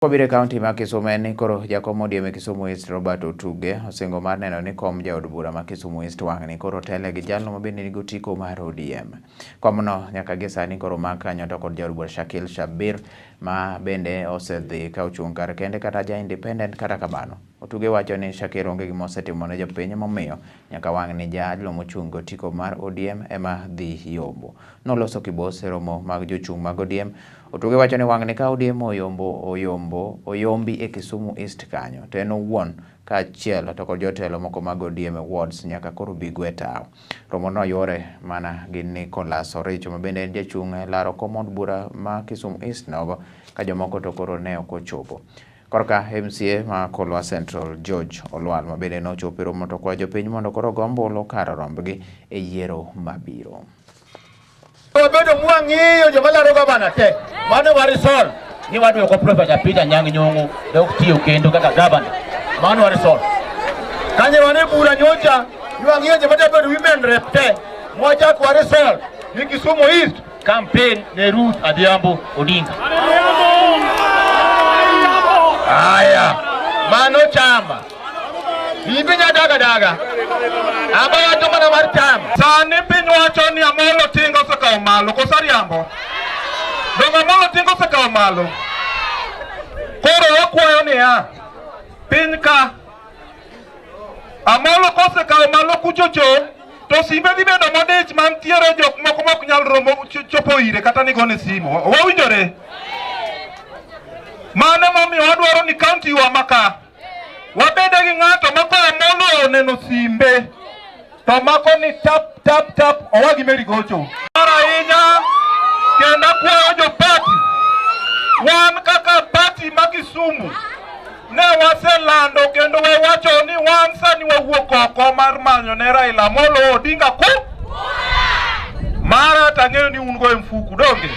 Kwabiro e kaunti ma Kisumu en ni koro jakom ODM e Kisumu East Robert Otuge osingo mar neno ni kom jaod bura ma Kisumu East wang'ni koro tele gi jalno ma bende nigi otiko mar ODM. Komno nyaka gi sani koro mak kanyo to kod jaod bura Shakil Shabir ma bende osedhi ka ochung' kar kende kata ja independent kata kamano. Otuge wacho ni Shakir onge gima osetimo ne jopiny momiyo nyaka wang'ni jalno mochung' gi otiko mar ODM ema dhi yombo. Noloso Kibos e romo mag jochung' mag ODM. Otuge wacho ni wang'ni ka ODM oyombo oyombo oyombi e Kisumu East kanyo to en owuon kaachiel to kod jotelo moko mag ODM e wards nyaka koro bi gwe tawo. Romo no yore mana gi Nicholas Oricho ma bende en jachung' e laro kom od bura ma Kisumu East nogo ka jomoko to koro ne ok ochopo. Korka MCA ma Kolwa Central George Olwal ma bende nochopo e romo to kwayo jopiny mondo koro ogo ombulu kar rombgi e yiero mabiro. Wabedo mwang'iyo joma laro gavana te. Mano warisol ni waduoko Professor Peter Anyang' Nyong'o dok tiyo kendo kaka gavana. Mano warisol. Kanye wane bura nyocha nwang'iyo joma dwa bedo women rep te. Mwachak warisol ni Kisumu East campaign ne Ruth Adhiambo Odinga. Aya, mano chama. Imbe nyadaga daga. Aba wacho mana mar chama. Sani piny wacho ni Amolo Tinga osekawo malo, koso ariambo? Donge Amolo Tinga osekawo malo? Koro wakwayo niya, piny ka Amolo kosekawo malo kuchocho, to simbe dhi bedo modich mantiere jok moko mok nyal romo chopo ire kata ni gone simu. Wawinjore? Mano emomiyo wadwaro ni kaunti wa maka wabede gi ng'ato ma ka Amolo oneno simbe to mako ni tap tap tap owa gi Mary Gocho. Mar ahinya kendo akwayo jo party wan kaka party ma Kisumu ne waselando kendo wawacho ni wan sani wawuok oko mar manyo ne Raila Amolo Odinga ku mara to ang'eyo ni un go e mfuku donge.